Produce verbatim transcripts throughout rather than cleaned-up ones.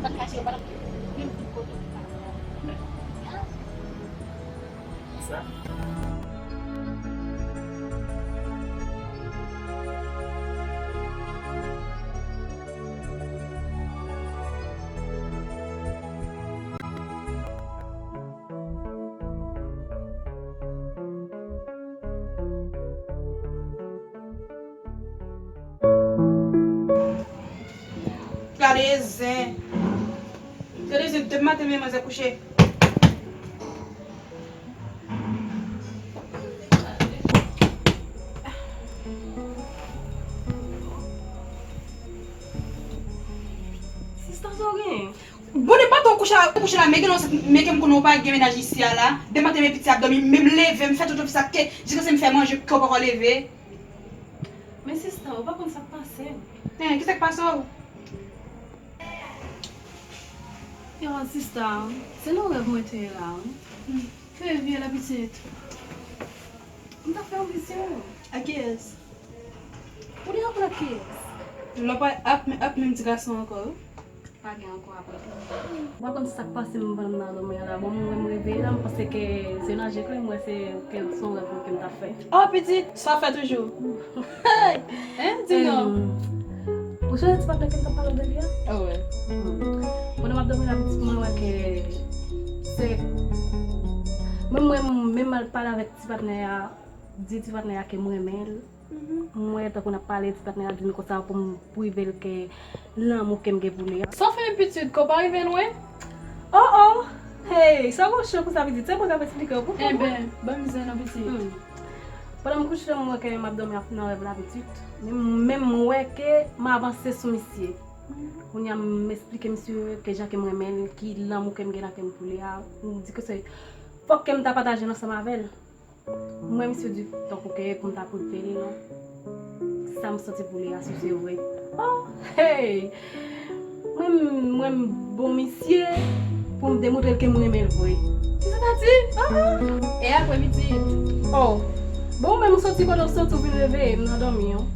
pa t kache, yo pa t ap menm di kote ki pa. Sa. Gade zen. Gade zen, depi maten men manzè kouche. Sista, sa w genyen? Bon, depi maten w kouche, kouche la, men gen nan, men ke m konnen w pa gen mennaj isi a la. Depi maten men piti ap dòmi, men m leve, m fè tout ofis la, ke, jiskaske m fè manje, ke w poko leve. Men sista, ou pa konn sa k pase m. Hen, kisa k pase w? Yo, sista, se nan rèv mwen te ye la, wi. Hmm. Ke vye la pitit. M ta fè yon vizyon. A kiyès? Ou di ankò ak kiyès? Lè w pa ak, ak menm ti gason ankò, wi. Pa gen ankò apre tou. Ou pa konn sa k pase m pandan m nan dòmi an la. Bon, mwen, mwen reveye la, m panse ke se yon naj klè, m wè se ke se yon rèv ke m t ap fè. Oh, pitit, sa w fè toujou. Hey! Hein, di non. Em, ou sonje ti patnè ke m t ap pale w de li a? Ah, wi. Hmm. Pandan m ap dòmi la, pitit, mwen wè ke se, mwen, mwen, mwen m al pale avèk ti patnè a, di ti patnè a ke m renmen l. M wè tankou n ap pale, ti patnè a di m konsa pou m prive l ke lanmou ke m gen pou li a. Sa w fè menm pitit, ke w pa rive lwen? Oh, oh! Hey, sa w gon chan konsa pitit, se mwen k ap esplike w, pou kòman? Enben, ban m zen non pitit. Hmm. Pandan m kouche, m wè ke m ap dòmi ap nan rèv la pitit. Men, men m wè ke m avanse sou misye. Kounye a, m esplike misye ke jan ke m renmen l, ki lanmou ke m gen nan kè m pou li a. M di ke se fòk ke m ta pataje l ansanm avè l. M wè misye di tankou ke pou m ta prive l, sa m santi pou li a, si se vre. Oh, hey! Mwen, mwen m bon misye pou m demontre l ke m renmen l vre. Kisa w ta di? Ah, ah. E apre pitit? Oh, bon, ou menm ou soti kote w soti, ou vin reveye m nan dòmi an.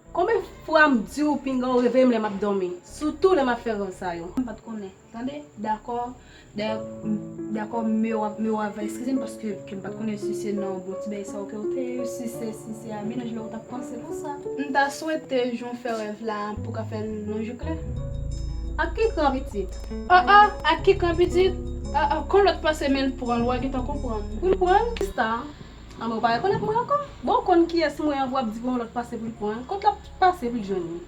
Konbyen fwa m di w pinga w reveye m lè m ap dòmi? Sitou lè m ap fè rèv sa yo. M pa t konnen. Tande, dakò, dayè, m, dakò, men w ap, men w ap eskize m paske ke m pa t konnen si se nan bon ti bagay sa yo ke w te ye, si se, si se a mennaj la ou t ap panse konsa. M ta swete jan w fè rèv la pou w ka fè l nan je klè. Ak ki kran pitit? Ah, ah, ak ki kran pitit? Ah, ah, kon lòt pase men l pran l, w a gentan konprann. Pou l pran l? Sista, anben ou pa rekonèt mwen ankò? Bon, ou konn kiyès mwen an, w ap di pou yon lòt pase pou l pran l. Kot l ap pase pou l jwenn li?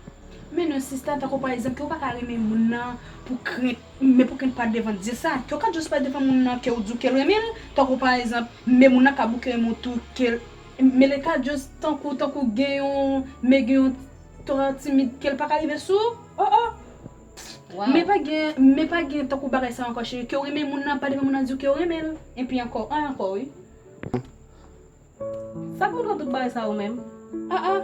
Men non, sista, tankou pa egzanp, ke w pa ka renmen moun nan pou krent, men pou krent pa devan Dye sa, ke w ka just pa devan moun nan, ke w di w ke l renmen l, tankou pa egzanp, men moun nan ka bouke renmen w tou, ke l, men li ka just tankou, tankou gen yon, men gen yon twa timid ke l pa ka rive sou, oh, oh. Wow. Men pa gen, men pa gen tankou bagay sa ankò, cheri, ke w renmen moun nan, pa devan moun nan di w ke w renmen l, epi ankò, an ankò, wi. Sa k montre w tout bagay sa yo menm? Ah, ah.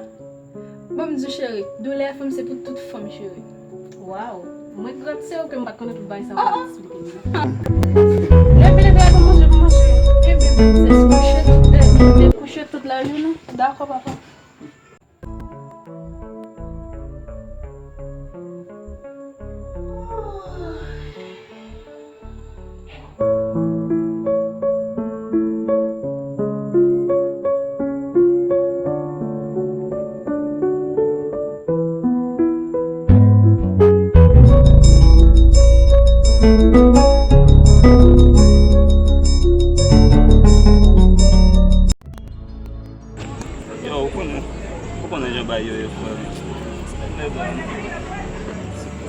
Ban m di w, cheri, Doulè F M se pou tout fanm, cheri. Waw. Mwen gratise w ke m pa t konnen tout bagay sa yo, ah, ah, pou eksplike m. Leve, leve, leve, manje, manje. Ebyen, princess, kouche tout, eh, kouche tout lajounen. Dakò, papa. Yo, ou konnen, ou konnen jan bagay yo ye, frè m. Sèlman,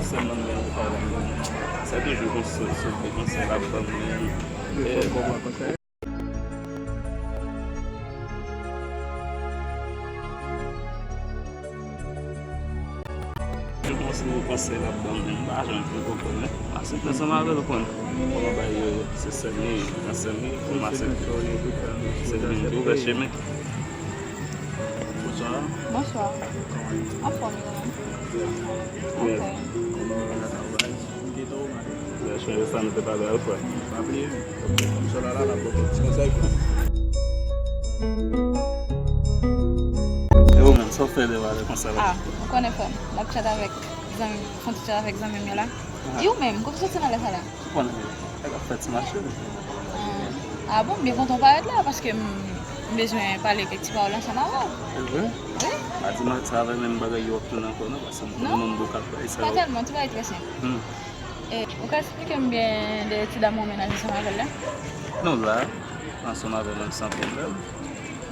sèlman, sèlman, se toujou konsèy, se toujou konsèy l ap ban mwen. Yo kòmanse yon konsèy l ap ban mwen, m pa janm fin konprann, men m asepte ansanm avè l, ou konn. Kòman bagay yo ye? Se sèl li, nan sèl li, pou m asepte. Se li menm ki ouvè chemen. Bonswa. Bonswa. Anfòm, wi. Ok. Kòman w ye? Lè chanje sa nou te pale a frè. Pa bliye, kòm sè la la, l ap ba w ti konsèy frè. E ou menm, sa w fè lè w ale konsa la? Ah, ou konnen frè m, m ap chat avèk zanmi m, fon ti chat avèk zanmi m yo la. E ou menm, kòman w soti nan lè sa la? Ou konn, sa k ap fèt sou mache. Ah, ah bon, m byen kontan w parèt la, paske m, m bezwen pale kèk ti pawòl ansanm avè w. Se vre? Wi. Pa di m sa avè menm bagay yo ap tounen ankò non, paske m konnen moun bouka bay sa yo. Pa tèlman, ti bagay trè senp. Hmm. E, ou ka eksplike m byen de ti dam ou menaj ansanm avè l la? Non, la, ansanm avè l, menm san pwoblèm.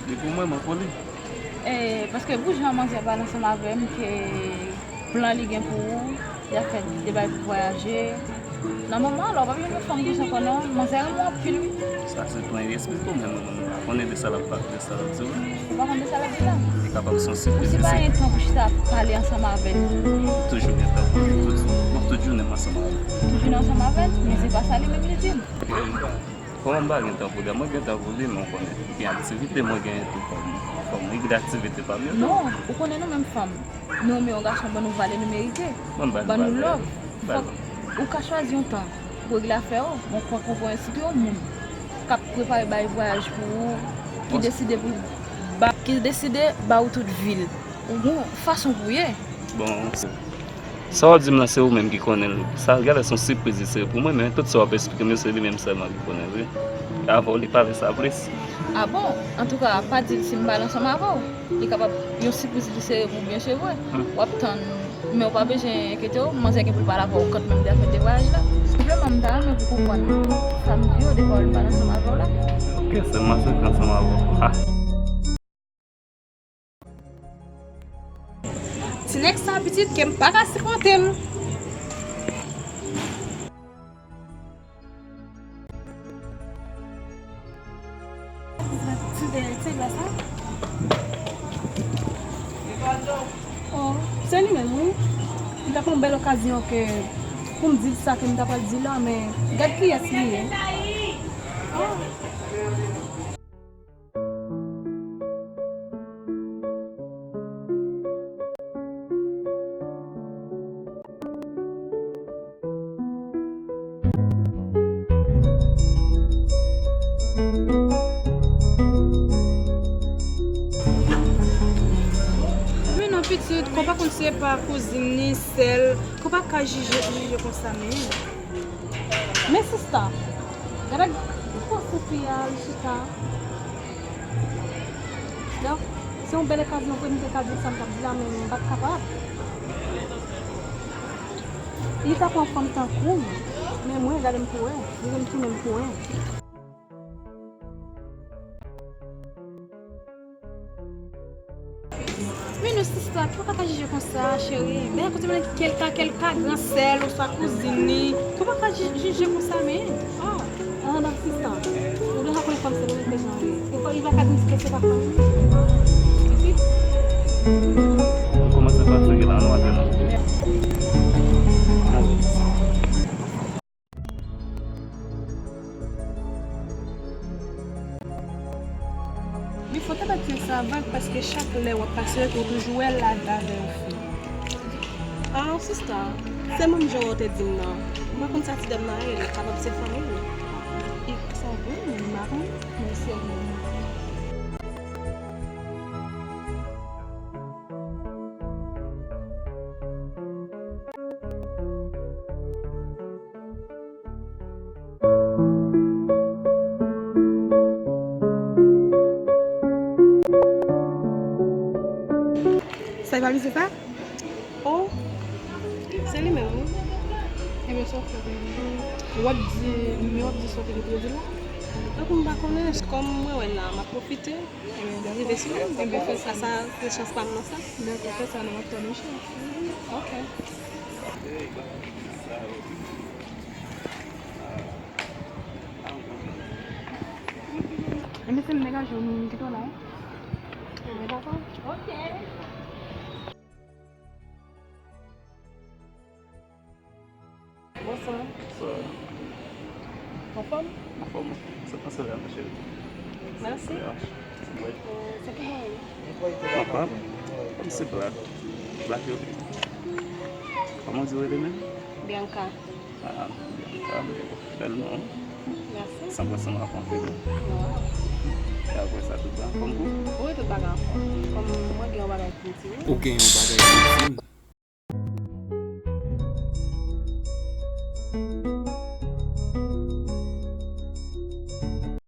Li pou mwen, mwen pou li. E, paske pou jan manzè pale ansanm avè m ke plan li gen pou ou, li ap fè de bagay pou vwayaje. Nan moman an la, ou pa vin yon fanm konsa ankò non, manzè renmen w anpil wi. Sa se pou envestis pou mwen, mwen, mwen pa konnen de sa l ap pale, de sa l ap di w la. Ou pa konn de sa l ap di la? Li kapab se yon sipriz. Ou si pa gen tan pou chita ap pale ansanm avè l. Toujou gen tan pou li, tout, bon, tout jounen m ansanm avè l. Tout jounen ansanm avè l? Men se pa sa li menm li di m. Kòman m pa gen tan pou li? Mwen gen tan pou li, men w konnen, gen aktivite mwen genyen tou, fò m, fò m regle aktivite pa m yo tou. Non, ou konnen nou menm fanm, nou renmen yon gason ban nou valè nou merite, ban nou love. Fòk ou ka chwazi yon tan pou regle afè w, men w konprann si gen yon moun k ap prepare bay vwayaj pou ou, ki deside pou ba, ki deside ba ou tout vi l. Ou gon fason pou w ye. Bon, sa w ap di m lan, se ou menm ki konnen l. Sa, gade, se yon sipriz li se pou mwen, men tout sa w ap eksplike m yo, se li menm sèlman ki konnen l, wi. Avan w, li pale sa plis. Ah bon? Antouka, pa di l si m pale ansanm avè w. Li kapab yon sipriz li sere pou w byen sevre. Hmm. W ap tann, men w pa bezwen enkyete w, manzè gen pou l pale avè w kanmenm de afè de vwayaj la. Senpleman, m ta renmen pou w konprann sa m di yo, de pawòl m pale ansanm avè w la. Ok, sèlman se ansanm avè w. Ah. Ti nèg sa pitit ke m pa ka sipòte l. Ti, eh, ti nèg sa? Oh, se li menm, wi. Li t ap yon bèl okazyon ke pou m di l sa ke m ta pral di la, men gad kiyès li ye. Oh. Men non pitit, konpa konn se pa kouzin ni sè l, konpa ka jije, jije konsa men. Men sista, gade gwo sou fi a, li chita. Donk, se yon bèl okazyon pou m te ka di sa m t ap di la, men m pa t kapab. Li ta pran fanm tankou m, men mwen, gade m pou wè, li vin tounen m pou wè. Men non sista, kijan w ka jije konsa, cheri? Dèyè kote mwen, kèlka, kèlka gran sè l oswa kouzin li. Kijan w ka ji-, jije konsa, men? Ah, ah, non, sista. Ou deja konnen fanm se mwen ki jan li. E fò li pa ka di m si se pa fanm li. Pitit. Mwen kòmanse fatige la, nou antre nan. Men fò w ta ba ti nèg sa vag, paske chak lè w ap pase, ou toujou wè l la avè yon fi. Ah, sista, se menm jan w te di m nan. M pa konn sa ti dam nan ye, li kapab se fanmi l. E sa vre, m pa konn, men se li menm. Sa e pa misye sa? Oh, se li menm, wi. Ebyen, sa w fè, baby? W ap di, men w ap di sa w te gen pou w di la? Donk, m pa konnen, kòm mwen wè l la, m ap pwofite. Ebyen, dakò. Rive sou mwen, ebyen, fè sa. Sa, se chans pa m nan sa. Dakò, fè sa, non, m ap tann ou, cheri. Ok. Ebyen, se m degaje w, nou kite w la, wi. Ebyen, dakò. Ok. Bonswa. Bonswa. Anfòm? Anfòm. Se panse la, ma chérie. Mèsi. Mwen. Euh, se ki jan ou ye? Anfòm? Kòm se Black. Black yo. Kòman w di w rele menm? Bianca. Ah, Bianca, bèl non. Mèsi. San pwen san ma konfime. Wi. E apre sa, tout bagay anfòm pou ou? Wi, tout bagay anfòm. Kòm mwen gen yon bagay pou m di w. Ou gen yon bagay pou w di m?